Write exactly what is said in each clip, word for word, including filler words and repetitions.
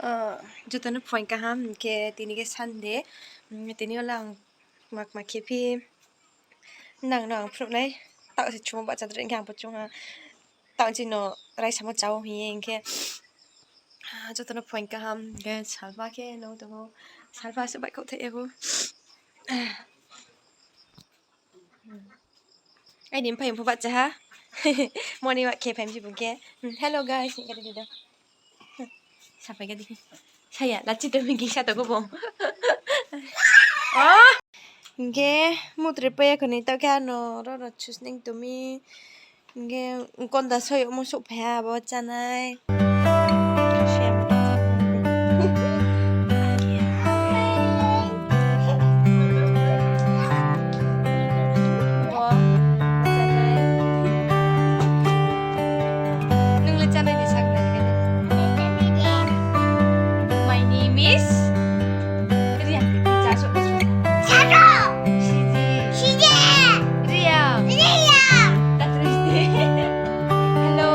Ah, joto no phuaing kaham, hing khe tini khe Sunday, mm, tini yo le ang kma kma khe phi nang no ang phnuh nai, taoh se chumo bahcha droi hing khe ang pho chung ha, taoh chini no raisamo chao hing ye hing khe, ah, joto no phuaing kaham, hing khe salpa khe no tong ou, salpa se baihkhouh thai ya ou. Aini mphaiyong pho bahcha ha. Morning walk khe phai mi se bung khe. Hmm, hello guys, hing khe di di do. Sapai khe di. Saya, lachi tong mi gingsa tong ou bung. Oh! Hing khe mutroi pai ya kho ni taoh khe ano ro ro chusning tong mi. Hing khe konda soyagmo souhphai ha, abo chánai. Nung le chánai ni sa khnari khe de. My name is Ria. Cha so ko so. Siji. Siji. Ria. Ria. Tatri. Hello.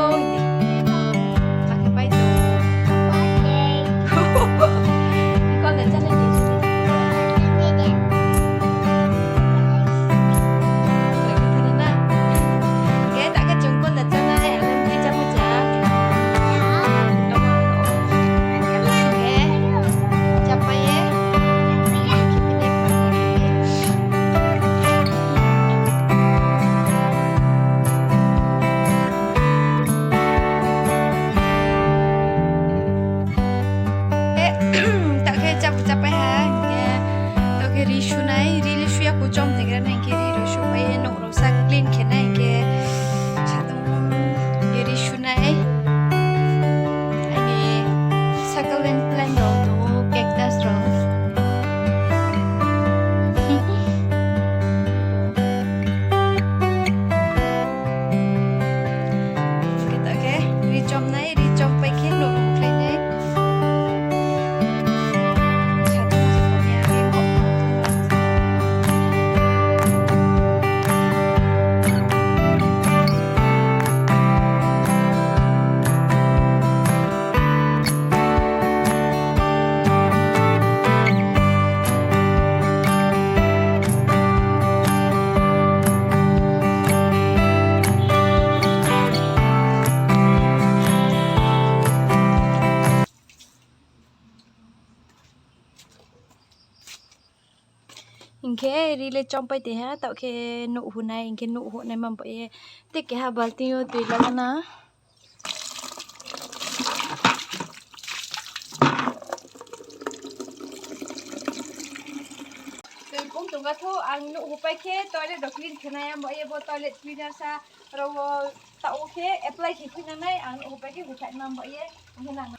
Pakai pai tu. Kau dah chánai ni. Lagi tu na. Oke, tak kacung pun dah chánai. Alam ni chapa cha. Oke. Chapa ye. Eh, taoh khe chabu chapai ha, hing khe taoh khe ri sunai, ri le suya kuchom haigra nai, hing khe ri rao supai ye nouh rao sa clean khe nai, hing khe satong ye ri sunai. Aini succulent plant rao tong ou, cactus rao. Khe ta khe ri chom nai, ri chom pai khe nouh rung khlai nai. Hing khe ri le chom pai tei ha, taoh khe nouh hunai, hing khe nouh hunai ma bo ye. Tei keha balting yo tui lala na. Tui kong tongga thou, ang nouh hupai khe toilet rao clean khe nai, abo ye bo toilet cleaner sa rao wo taoh wo khe apply khe khui nangnai, ang nouh hupai khe huthai ma bo ye, ang khe nang,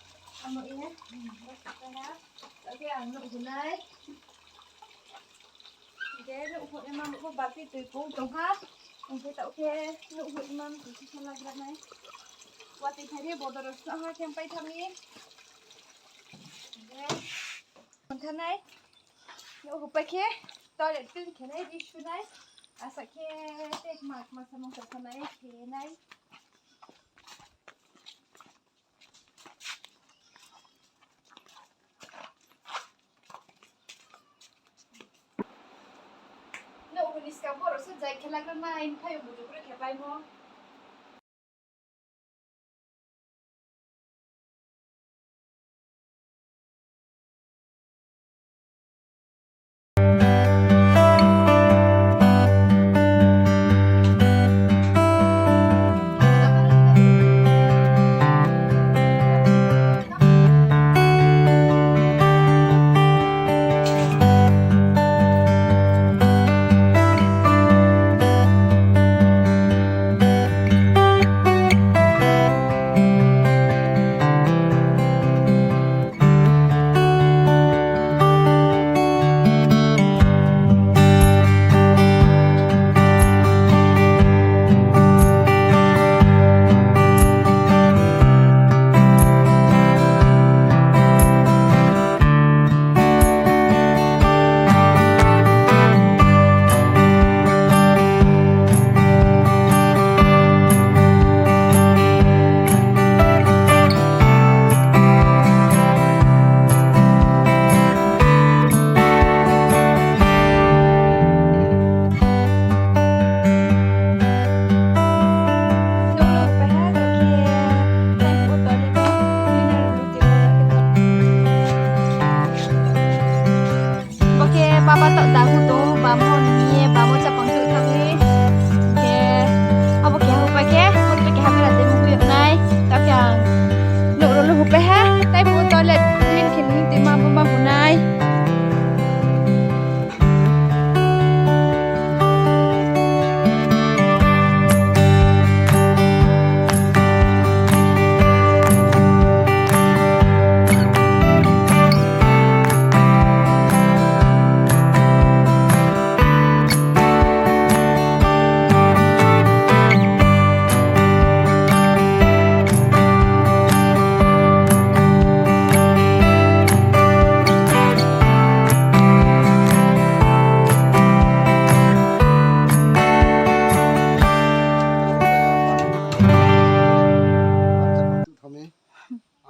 ang bo ye, taoh khe ang nouh hunai. Hing khe nouh huhnaima bo balti tui kong tong ha. Hing khe taoh khe nouh huhnaima tui khe lagra nai. Watoi phai ri bodor rao sna ha khe pai tha mi. Hing khe thanai. Nouh hupai khe toilet clean khe nai, ri sunai. Asa khe tei kma kma samung sa sanai khe nai. Nouh huni skang boro se jai khe lagra nai, mphai yo buju bro khe paimo.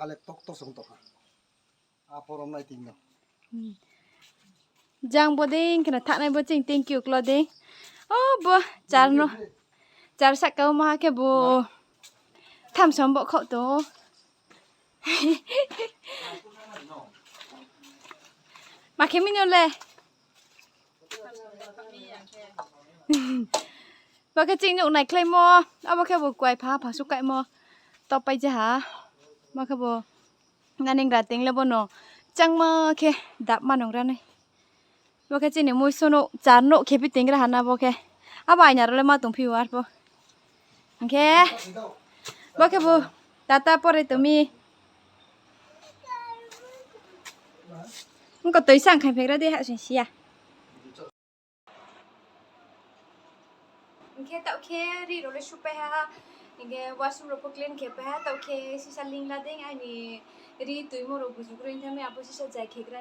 Ale tokto song tokha. Aporom nai ting no. Hmm. Jang bo dei kheno thanai bo ching thank you klo dei. O bo char no. Char saka o maha khe bo. Tham som bo khau to. Ma khe mino le. Bo khe chini nouh naikhlaimo. Abo khe bo kuai pha pha sukaimo. Topai je ha. Bo khe bo. Naning ra ting le bono. Changma khe dap ma nung ra nai. Bo khe chini muiso nouh, char nouh khe phi ting ra ha na bo khe. Abo aina rao le ma tong phi o arpho. Hing khe. Bo khe bo. Tata pore tong mi. Ongko toisa ang khai phegra dei ha sing si ya. Hing khe taoh khe ri rao le supai ha, hing khe washroom rao pho clean khe pai ha, taoh khe sisa ling la dei aini ri tuimo rao buju kroi tha mi abo sisa jai khe gra.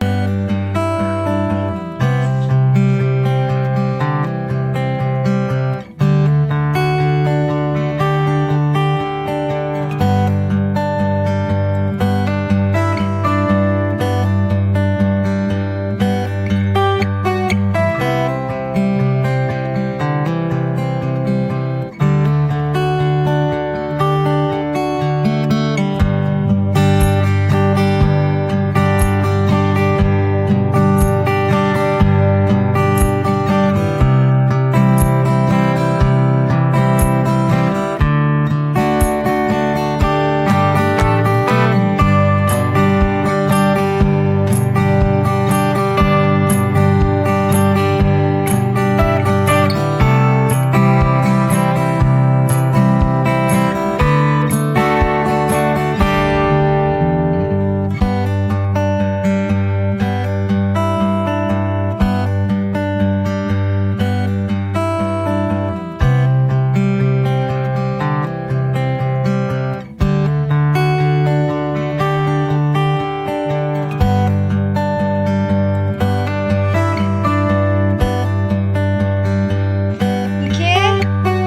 Hing khe,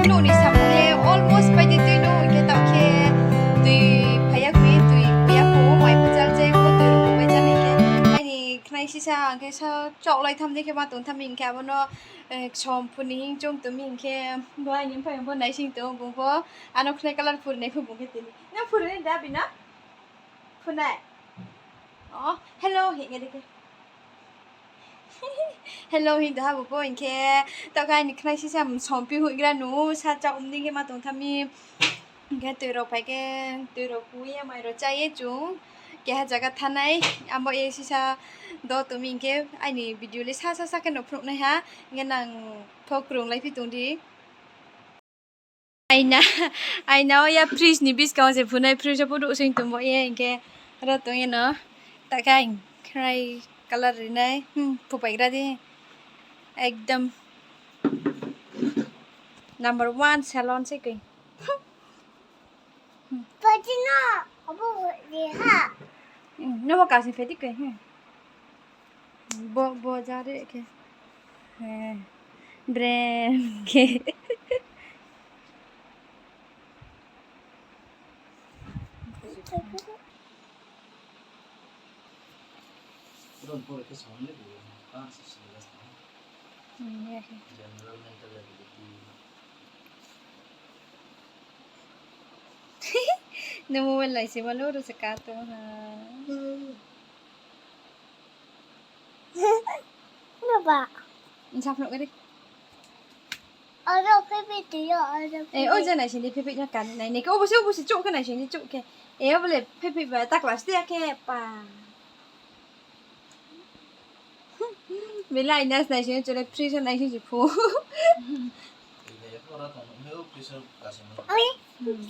nouh ni samung le almost pai di tui no, hing khe taoh khe tui phai ya khe, tui phai ya kho, mai pho chal je, bo tui rao bo pai chal hing khe. Aini khnai sisa, hing khe sa chaohlai tham dei khe ma tong tham hing khe, abo no, eh, som phur ni hing choung tong mi hing khe, bo aini mphaiyong pho naising tong, bung pho, ano khnai colour phur nai pho bung khe tini. Nang phur nai da bina? Phunai. Oh, hello, hing ye dei khe. Hello, hing da ha bo pho, hing khe, taoh khe aini khnai sisa sompi hoih gra nu, sa chaoh mding khe ma tong tham mi. Hing khe tui rao phai khe, tui rao phu ye, mai rao chá ye chung. Keha zaga thanng nai, abo ye sisa do tong mi hing khe, aini video le sa sa sa khe no phnuh nai ha, hing khe nang pho krunglai phi tong di. Aina, aina wo ya fridge ni buskang wo se phunai, fridge wo pho ruhsoing tongbo ye, hing khe ro tong ye no. Ta khe ang khrai colour rinai, hmm, phupai gra di. Ekdom number one salon se koi. Pati no, abo ri ha. Hmm, no mo kasi phai di koi, hmm. Bo, bo jare khe. He. Brem khe. Hmm, ya khe. General mental ability. Nung mobile nai se ma lo ro se ka tong ha. Baba. Nsa phnuh kari. Aro phepi tuyo, aro. Eh, o je nai sini phepi na kan nai. Nike obo se, obo se chouh khe nai sini chouh khe. Eh, obo le phepi ba ta class te ya khe pa. Belai nas nai sini chole freezer nai sini phu. Oi. Hmm.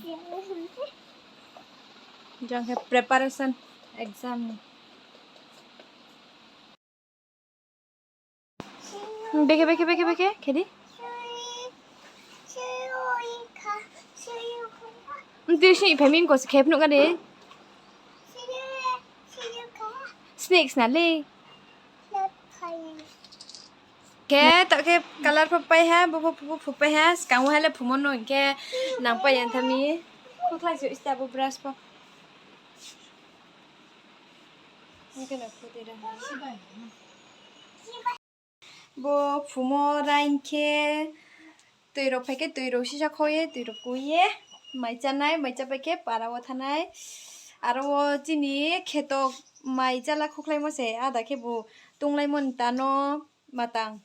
Jang khe preparation exam ni. Bekhe, bekhe, bekhe, bekhe, khe di. Tui sini phai mi ko se khe phnuh kari. Snacks na le. Khe, taoh khe colour pho pai ha, bo pho phu pai ha, skang wo ha le phumo no hing khe nang pai ya tha mi. Khukhlai se ista bo brush pho. Bo phumo raing khe, tui rao phai khe tui rao sisa khau ye, tui rao kui ye, mai chánai, mai chápai khe para wo thanngnai. Aro wo chini kheto mai jala khokhlaimo se, ada khebu tonglaimo ni ta no matang,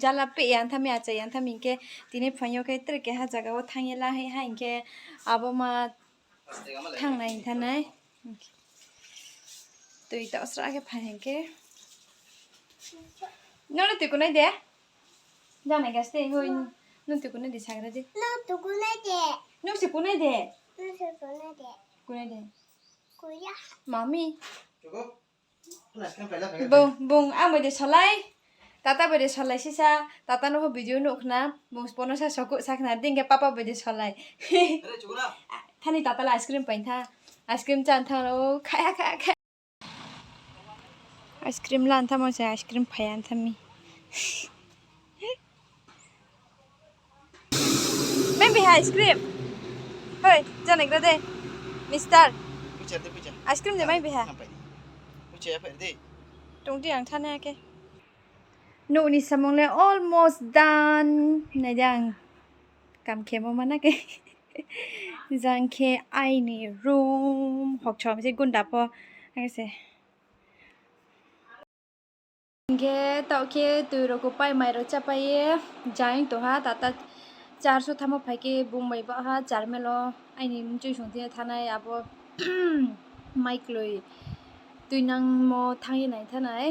jala peh ya tha mi, achai ya tha mi hing khe, tini phaing yo khe tre keha zaga wo thanng ye la hai ha hing khe, abo ma thanngnai thanngnai. Tui taoh sra khe phai hing khe. Nung no tui kunai de? Janai gaste, hoi, nung tui kunai de, sagra di. Nung se kunai de? Kunai de. Mami. Bung, bung, ang bai de solai. Tata bai de solai sisa. Tata no pho video nuh khna. Bung spono sa sokuh sa khna. Ding khe papa bai de solai. Thani tata la ice cream pai tha. Ice cream chá tha o. Khaya, khaya, khaya. Ice cream la tha mo se ice cream phai ya tha mi. Mai biha ice cream? Hoi, janai gra de. Mister. Ice cream de mai biha? Tong di ang thanngnai khe. Nouh ni samung le almost done. Nai di ang kam khemo mana khe. Jang khe aini room. Hokchom se gunda pho. Ang se. Hing khe taoh khe tui rao kupai mai rao chápai ye, jang tong ha, tata church wo thanngmo phai khe bung bai baoh ha, charmel wo aini mchoi song thing ye thanngnai abo mai kloi tuinangmo thanng ye nai thanngnai.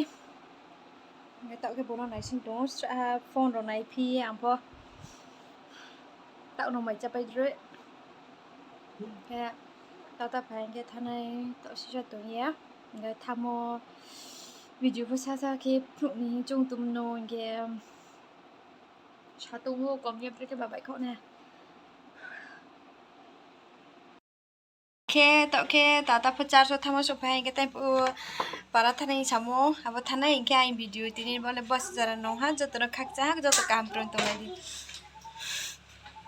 Hing khe taoh khe bung no naising tong ou, srahha phone rao naiphi ye ang pho. Taoh no mai chápai droi. Hing khe tata phai hing khe thanngnai taoh sisa tong ye. Hing khe thanngmo video pho sasa khe phnuh ni hing choung tongmo no hing khe sa tong ou kom ye brekhe ba baihkhouh nai. Khe taoh khe tata pho church wo thanngmo souhphai hing khe tei phuh para thanngnai samo, abo thanngnai hing khe ang video tini bo le bus jora nung ha, joto no khakchang ha, joto kaham krung tonglai di.